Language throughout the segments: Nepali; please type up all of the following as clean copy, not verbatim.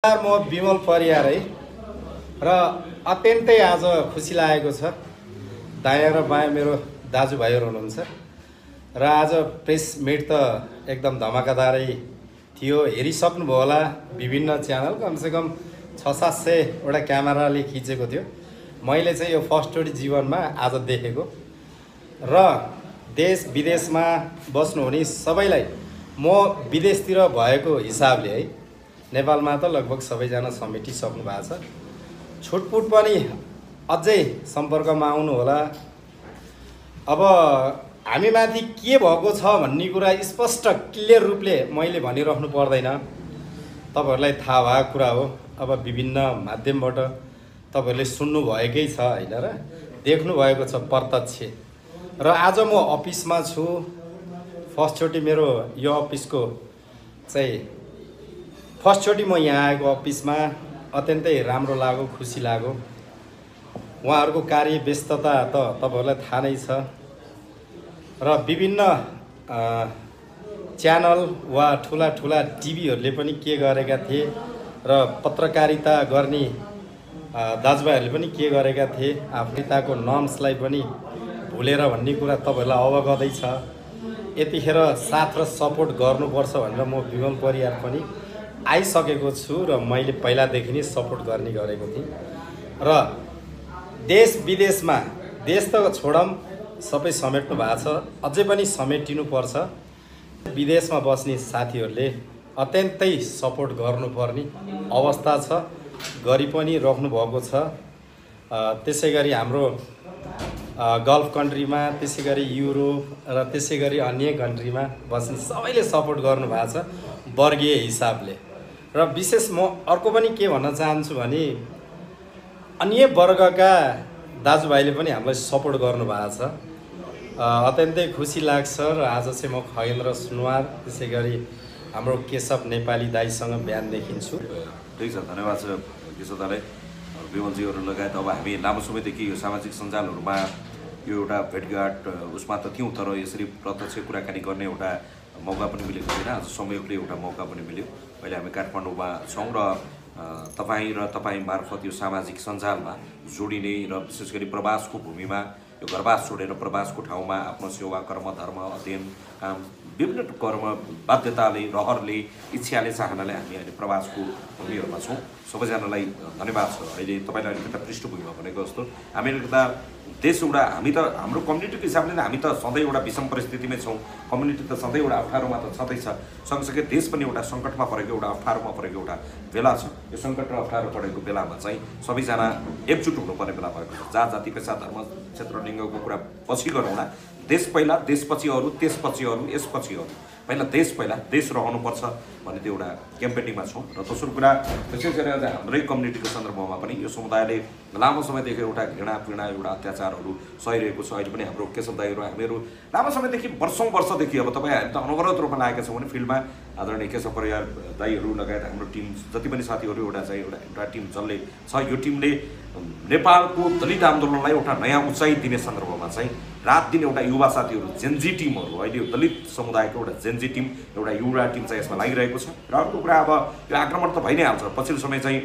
म विमल परियार है र अत्यन्तै आज खुसी लागेको छ। दायाँ र बायाँ मेरो दाजुभाइहरू हुनुहुन्छ र आज प्रेस मिट त एकदम धमाकादारै थियो। हेरिसक्नुभयो होला, विभिन्न च्यानल कमसेकम 600-700 वटा क्यामेराले खिचेको थियो। मैले चाहिँ यो फर्स्टचोटि जीवनमा आज देखेको र देश विदेशमा बस्नुहुने सबैलाई म विदेशतिर भएको हिसाबले है, नेपालमा त लगभग सबैजना समेटिसक्नु भएको छ। छुटपुट पनि अझै सम्पर्कमा आउनु होला। अब हामीमाथि के भएको छ भन्ने कुरा स्पष्ट क्लियर रूपले मैले भनिराख्नु पर्दैन, तपाईहरुलाई थाहा भएको कुरा हो। अब विभिन्न माध्यमबाट तपाईहरुले सुन्नु भएकै छ हैन र देख्नु भएको छ प्रत्यक्ष। र आज म अफिसमा छु। फर्स्टचोटि मेरो यो अफिसको चाहिँ फर्स्टचोटि म यहाँ आएको अफिसमा अत्यन्तै राम्रो लाग्यो, खुसी लाग्यो। उहाँहरूको कार्य व्यस्तता त तपाईहरुलाई थाहा नै छ र विभिन्न च्यानल वा ठुला टिभीहरूले पनि के गरेका थिए र पत्रकारिता गर्ने दाजुभाइहरूले पनि के गरेका थिए, आफ्रिताको नर्म्सलाई पनि भुलेर भन्ने कुरा तपाईहरुलाई अवगतै छ। यतिखेर साथ र सपोर्ट गर्नुपर्छ भनेर म विमल परियार पनि आइसकेको छु र मैले पहिलादेखि नै सपोर्ट गर्ने गरेको थिएँ। र देश विदेशमा, देश त छोडौँ, सबै समेट्नु भएको छ, अझै पनि समेटिनु पर्छ। विदेशमा बस्ने साथीहरूले अत्यन्तै सपोर्ट गर्नुपर्ने अवस्था छ, गरि पनि राख्नु भएको छ। त्यसै गरी हाम्रो गल्फ कन्ट्रीमा, त्यसै गरी युरोप र त्यसै गरी अन्य कन्ट्रीमा बस्ने सबैले सपोर्ट गर्नु भएको छ वर्गीय हिसाबले। र विशेष म अर्को पनि के भन्न चाहन्छु भने अन्य वर्गका दाजुभाइले पनि हामीलाई सपोर्ट गर्नु भएको छ। अत्यन्तै खुसी लाग्छ। र आज चाहिँ म खगेन्द्र सुनवार त्यसै गरी हाम्रो केशव नेपाली दाइसँग बिहान देखिन्छु। ठिक छ, धन्यवाद छ केशव दालाई, विमलजीहरू लगायत। अब हामी लामो समयदेखि यो सामाजिक सञ्जालहरूमा यो एउटा भेटघाट उसमा त थियौँ, तर यसरी प्रत्यक्ष कुराकानी गर्ने एउटा मौका पनि मिलेको छैन। आज संयोगले एउटा मौका पनि मिल्यो। अहिले हामी काठमाडौँमा छौँ र तपाईँ मार्फत यो सामाजिक सञ्जालमा जोडिने र विशेष गरी प्रवासको भूमिमा यो घरवास छोडेर प्रवासको ठाउँमा आफ्नो सेवा, कर्म, धर्म, अध्ययन, काम, विभिन्न कर्म बाध्यताले, रहरले, इच्छाले, चाहनाले हामी अहिले प्रवासको भूमिहरूमा छौँ। सबैजनालाई धन्यवाद छ। अहिले तपाईँलाई अलिकता पृष्ठभूमिमा भनेको जस्तो हामी अलिकता देश एउटा, हामी त हाम्रो कम्युनिटीको हिसाबले हामी त सधैँ एउटा विषम परिस्थितिमै छौँ। कम्युनिटी त सधैँ एउटा अप्ठ्यारोमा त छँदैछ। सँगसँगै देश पनि एउटा सङ्कटमा परेको, एउटा अप्ठ्यारोमा परेको एउटा बेला छ। यो सङ्कट र अप्ठ्यारो परेको बेलामा चाहिँ सबैजना एकजुट हुनुपर्ने बेला भएको छ। जात, जाति, पेसा, धर्म, क्षेत्र, लिङ्गको कुरा पछि गरौँला। देश पहिला, देशपछि अरू, त्यसपछि अरू, यसपछि अरू। पहिला देश रहनुपर्छ भन्ने त्यो एउटा क्याम्पेनिङमा छौँ। र दोस्रो कुरा विशेष गरी हाम्रै कम्युनिटीको सन्दर्भमा पनि यो समुदायले लामो समयदेखि एउटा घृणा पीडा, एउटा अत्याचारहरू सहिरहेको छ। अहिले पनि हाम्रो केशव दाईहरू, हामीहरू लामो समयदेखि वर्षौँदेखि, अब तपाईँ हामी त अनवरत रूपमा लागेका छौँ भने फिल्डमा आदरणीय केशव परियार दाईहरू लगायत हाम्रो टिम जति पनि साथीहरू एउटा चाहिँ एउटा टिम जसले छ। यो टिमले नेपालको दलित आन्दोलनलाई एउटा नयाँ उचाइ दिने सन्दर्भमा चाहिँ रात दिन एउटा युवा साथीहरू, जेनजी टिमहरू, अहिले दलित समुदायको एउटा जेनजी टिम, एउटा युवा टिम चाहिँ यसमा लागिरहेको छ। र अर्को कुरा, अब यो आक्रमण त भइ नै हाल्छ। पछिल्लो समय चाहिँ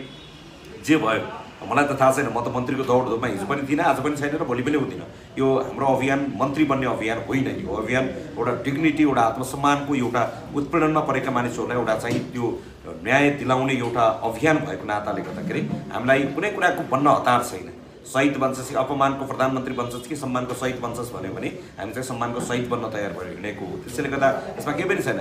जे भयो मलाई त थाहा छैन, म त मन्त्रीको दौडमा हिजो पनि थिइनँ, आज पनि छैन र भोलि पनि हुँदिनँ। यो हाम्रो अभियान मन्त्री बन्ने अभियान होइन। यो अभियान एउटा डिग्निटी, एउटा आत्मसम्मानको, एउटा उत्पीडनमा परेका मानिसहरूलाई एउटा चाहिँ त्यो न्याय दिलाउने एउटा अभियान भएको नाताले गर्दाखेरि हामीलाई कुनै कुराको बन्न हतार छैन। शहीद बन्छस् कि अपमानको प्रधानमन्त्री बन्छस् कि सम्मानको शहीद बन्छस् भन्यो भने हामी चाहिँ सम्मानको शहीद बन्न तयार भएर हिँडेको हो। त्यसैले गर्दा यसमा केही पनि छैन।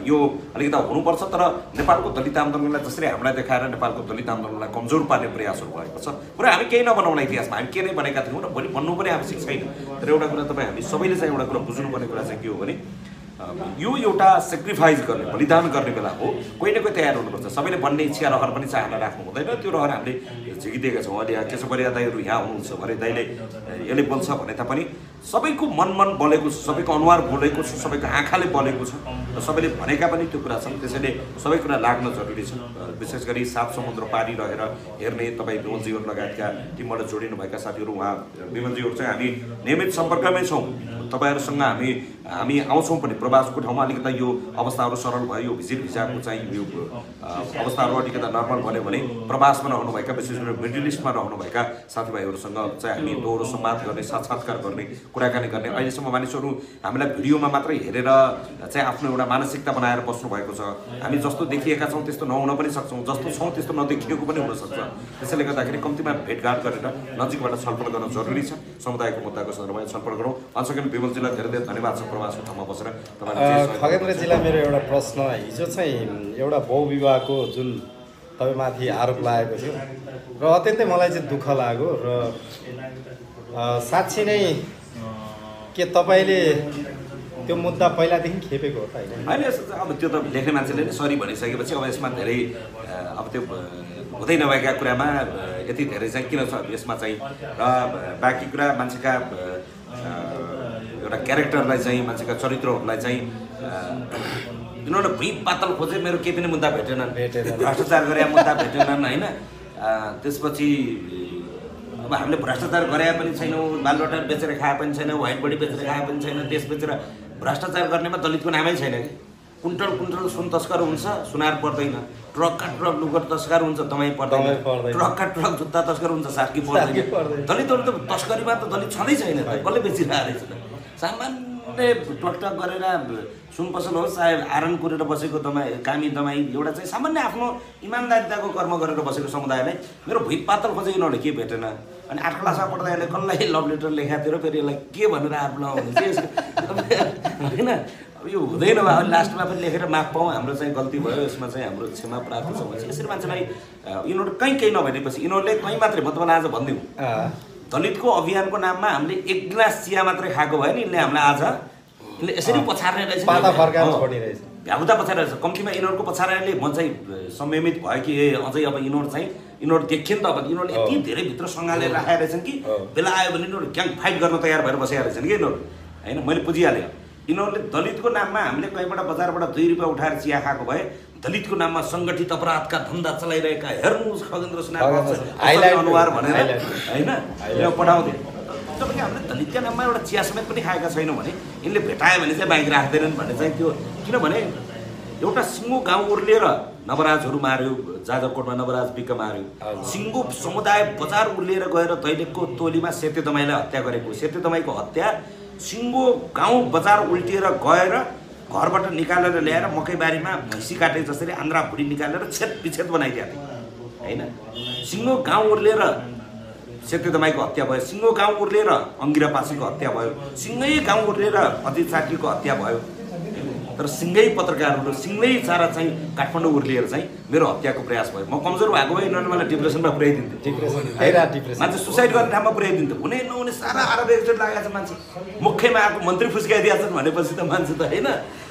यो अलिकता हुनुपर्छ, तर नेपालको दलित आन्दोलनलाई जसरी हामीलाई देखाएर नेपालको दलित आन्दोलनलाई कमजोर पार्ने प्रयासहरू भएको छ। पुरा हामी केही नबनाउला इतिहासमा, हामी के नै बनेका थियौँ र भोलि भन्नु पनि आवश्यक छैन। तर एउटा कुरा तपाईँ हामी सबैले चाहिँ एउटा कुरा बुझ्नुपर्ने कुरा चाहिँ के हो भने यो एउटा सेक्रिफाइस गर्ने, बलिदान गर्ने बेला हो। कोही न कोही तयार हुनुपर्छ। सबैले बन्ने इच्छा, रहर पनि चाहना राख्नु हुँदैन। त्यो रहर हामीले झिकिदिएका छौँ। अहिले केशव परियार दाईहरू यहाँ हुनुहुन्छ भने दाईले यसले बोल्छ भने तापनि सबैको मन बलेको छ, सबैको अनुहार बोलेको छ, सबैको आँखाले बलेको छ र सबैले भनेका पनि त्यो कुरा छन्। त्यसैले सबै कुरा लाग्न जरुरी छ। विशेष गरी सात समुद्र पारी रहेर हेर्ने तपाईँ विमलजीहरू लगायतका टिमबाट जोडिनुभएका साथीहरू, उहाँ विमलजीहरू चाहिँ हामी नियमित सम्पर्कमै छौँ। तपाईँहरूसँग हामी आउँछौँ पनि प्रवासको ठाउँमा अलिकता यो अवस्थाहरू सरल भयो, यो भिजिट भिजाको चाहिँ यो अवस्थाहरू अलिकता नर्मल बन्यो भने प्रवासमा रहनुभएका विशेष गरेर मिडल इस्टमा रहनुभएका साथीभाइहरूसँग चाहिँ हामी दोहोरो संवाद गर्ने, साक्षात्कार गर्ने, कुराकानी गर्ने। अहिलेसम्म मानिसहरू हामीलाई भिडियोमा मात्रै हेरेर चाहिँ आफ्नो एउटा मानसिकता बनाएर बस्नुभएको छ। हामी जस्तो देखिएका छौँ त्यस्तो नहुन पनि सक्छौँ, जस्तो छौँ त्यस्तो नदेखिएको पनि हुनसक्छ। त्यसैले गर्दाखेरि कम्तीमा भेटघाट गरेर नजिकबाट छलफल गर्न जरुरी छ। समुदायको मुद्दाको सन्दर्भमा छलफल गरौँ। अन्सकेन विमलजीलाई धेरै धेरै धन्यवाद छ प्रवासको ठाउँमा बसेर तपाईँले। खगेन्द्रजीलाई मेरो एउटा प्रश्न, हिजो चाहिँ एउटा बहुविवाहको जुन तपाईँमाथि आरोप लागेको थियो र अत्यन्तै मलाई चाहिँ दुःख लाग्यो र साँच्ची नै के तपाईँले त्यो मुद्दा पहिलादेखि खेपेको हो त होइन? अब त्यो त लेख्ने मान्छेले नै सरी भनिसकेपछि अब यसमा धेरै अब त्यो हुँदै नभएका कुरामा यति धेरै चाहिँ किन छ यसमा चाहिँ। र बाँकी कुरा मान्छेका एउटा क्यारेक्टरलाई चाहिँ, मान्छेका चरित्रहरूलाई चाहिँ किनभने भुइँ पातल खोजे मेरो केही पनि मुद्दा भेटेनन्, भ्रष्टाचार गरे मुद्दा भेटेनन् होइन। त्यसपछि अब हामीले भ्रष्टाचार गरे पनि छैनौँ, बालुवाटार बेचेर खाए पनि छैन, व्हाइट बडी बेचेर खाए पनि छैन, देश बेचेर भ्रष्टाचार गर्नेमा दलितको नामै छैन कि। कुन्टल कुन्टल सुन तस्कर हुन्छ, सुनार पर्दैन। ट्रकका ट्रक लुगा तस्कर हुन्छ, तपाईँ पर्दैन। ट्रकका ट्रक जुत्ता तस्कर हुन्छ, सार्की पर्दैन। दलितहरू त तस्करीमा त दलित छँदै छैन त, कसले बेचिरहेको रहेछ त। सामान्य टकटक गरेर सुन पसल होस् चाहे आरन कुरेर बसेको तपाईँ कामी तपाईँ एउटा चाहिँ सामान्य आफ्नो इमान्दारिताको कर्म गरेर बसेको समुदायलाई मेरो भुइँ पातल खोजेको यिनीहरूले के भेटेन। अनि 8 क्लासमा पढ्दा यसले कसलाई लभ लेटर लेखाएको थियो र फेरि यसलाई के भनेर आरोप लगाउने चाहिँ होइन। अब यो हुँदैन भयो, अहिले लास्टमा पनि लेखेर माफ पाऊँ, हाम्रो चाहिँ गल्ती भयो, यसमा चाहिँ हाम्रो क्षमा प्राप्त छ भने यसरी मान्छेलाई यिनीहरू कहीँ नभनेपछि यिनीहरूले कहीँ मात्रै म तपाईँलाई आज भनिदिउँ दलितको अभियानको नाममा हामीले 1 गिलास चिया मात्रै खाएको भयो नि, यिनले हामीलाई आज यिनले यसरी पछार्ने रहेछ, भ्याउता पछारेर रहेछ। कम्तीमा यिनीहरूको पछाराले म चाहिँ संयमित भयो कि अझै अब यिनीहरू देखियो नि त। अब यिनीहरूले यति धेरै भित्र सँगालेर राखेका रहेछन् कि बेला आयो भने यिनीहरू ग्याङ फाइट गर्न तयार भएर बसेका रहेछन् कि यिनीहरू होइन। मैले बुझिहालेँ यिनीहरूले दलितको नाममा हामीले कहीँबाट बजारबाट 2 रुपियाँ उठाएर चिया खाएको भए दलितको नाममा सङ्गठित अपराधका धन्दा चलाइरहेका हेर्नुहोस् खगेन्द्र सुनार अनुहार भनेर होइन पठाउँथे। तपाईँको हामीले दलितका नाममा एउटा चिया समेत पनि खाएका छैनौँ भने यिनले भेटायो भने चाहिँ बाइक राख्दैनन् भन्ने चाहिँ त्यो। किनभने एउटा सिङ्गो गाउँ उर्लिएर नवराजहरू मार्यो, जाजरकोटमा नवराज बिक्क मार्यो। सिङ्गो समुदाय बजार उर्लिएर गएर दैलेखको टोलीमा सेते दमाईलाई हत्या गरेको। सेते दमाईको हत्या सिङ्गो गाउँ बजार उल्टिएर गएर घरबाट निकालेर ल्याएर मकैबारीमा भैँसी काटे जसरी आन्द्रा भुडी निकालेर छेद विच्छेद बनाइदिएको थियो होइन। सिङ्गो गाउँ उर्लिएर सेते दमाईको हत्या भयो, सिङ्गो गाउँ उर्लिएर अङ्गिरा पासीको हत्या भयो, सिङ्गै गाउँ उर्लिएर अजित सार्कीको हत्या भयो। तर सिङ्गै पत्रकारहरू सिङ्गै सारा चाहिँ काठमाडौँ उर्लिएर चाहिँ मेरो हत्याको प्रयास भयो। म कमजोर भएको भए यिनीहरूले मलाई डिप्रेसनमा पुर्याइदिन्थ्यो, मान्छे सुसाइड गर्ने ठाउँमा पुर्याइदिन्थ्यो। हुने नहुने सारा आरोप एकचोटि लागेको छ मान्छे, मुख्यमा आएको मन्त्री फुस्काइदिएको छन् भनेपछि त मान्छे त होइन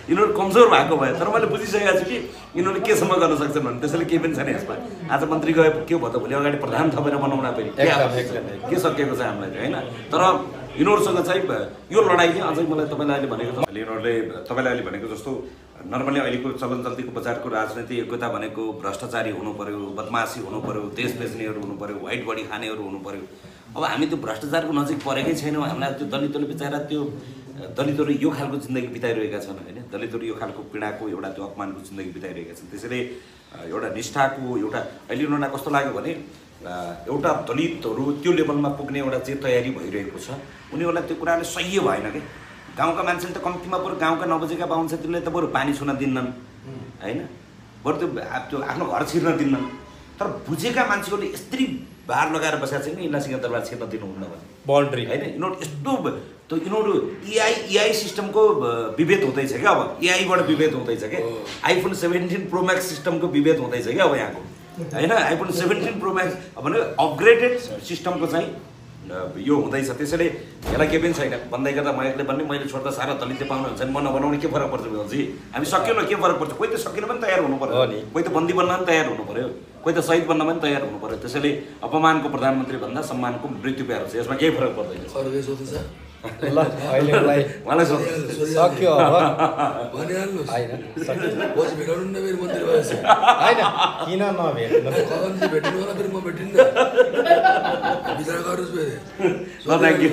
यिनीहरू कमजोर भएको भयो। तर मैले बुझिसकेको छु कि यिनीहरूले केसम्म गर्न सक्छन् भने, त्यसैले केही पनि छैन यसमा। आज मन्त्री गए के भयो त, भोलि अगाडि प्रधान थपेर बनाउन फेरि के सकिएको छ हामीलाई चाहिँ होइन। तर यिनीहरूसँग चाहिँ यो लडाइँ अझै मलाई तपाईँलाई अहिले भनेको छ, यिनीहरूले तपाईँलाई अहिले भनेको जस्तो नर्मली अहिलेको चलन चल्तीको बजारको राजनीति योग्यता भनेको भ्रष्टाचारी हुनु पर्यो, बदमासी हुनु पर्यो, देश बेच्नेहरू हुनु पर्यो, व्हाइट बडी खानेहरू हुनु पर्यो। अब हामी त्यो भ्रष्टाचारको नजिक परेकै छैनौँ। हामीलाई त्यो दलितहरूले बिचारा त्यो दलितहरू यो खालको जिन्दगी बिताइरहेका छन् होइन। दलितहरू यो खालको पीडाको एउटा त्यो अपमानको जिन्दगी बिताइरहेका छन्। त्यसैले एउटा निष्ठाको एउटा अहिले उनीहरूलाई कस्तो लाग्यो भने एउटा दलितहरू त्यो लेभलमा पुग्ने एउटा चाहिँ तयारी भइरहेको छ। उनीहरूलाई त्यो कुराले सही भएन कि गाउँका मान्छेले त कम्तीमा बरु गाउँका नबुझेका बाहुन छ तिनीहरूले त बरु पानी छुन दिन्नन् होइन, बरु त्यो आफ्नो घर छिर्न दिन्नन्। तर बुझेका मान्छेहरूले यस्तरी भार लगाएर बसेका छैन यिनलाई सिंहदरबार छिर्न दिनुहुन्न भने बाउन्ड्री होइन। यिनीहरू यस्तो त यिनीहरू एआई सिस्टमको विभेद हुँदैछ क्या। अब एआईबाट विभेद हुँदैछ क्या। आइफोन 17 प्रो म्याक्स सिस्टमको विभेद हुँदैछ क्या अब यहाँको होइन। आइफोन 17 प्रो म्याक्स भने अपग्रेडेड सिस्टमको चाहिँ यो हुँदैछ। त्यसैले यसलाई केही पनि छैन भन्दै गर्दा म एक्लै भन्ने मैले छोड्दा सारा दलितले पाउनु हुन्छ नि, म नबनाउने के फरक पर्छ जी। हामी सकिएन के फरक पर्छ, कोही त सकिन पनि तयार हुनु पर्यो, कोही त बन्दी बन्न पनि तयार हुनु पर्यो, कोही त शहीद बन्न पनि तयार हुनु पर्यो। त्यसैले अपमानको प्रधानमन्त्री भन्दा सम्मानको मृत्यु प्यारो छ, यसमा केही फरक पर्दैन। ल अहिलेलाई मलाई सक्यो अब भनिहाल्नुहोस् पछि भेटाउनु न मेरो मन्त्री भएछ होइन किन नभेट्नु खगनजी भेट्नु होला फेरि म भेटिन्न विचार गर्नुहोस् फेरि ल थ्याङ्क यू।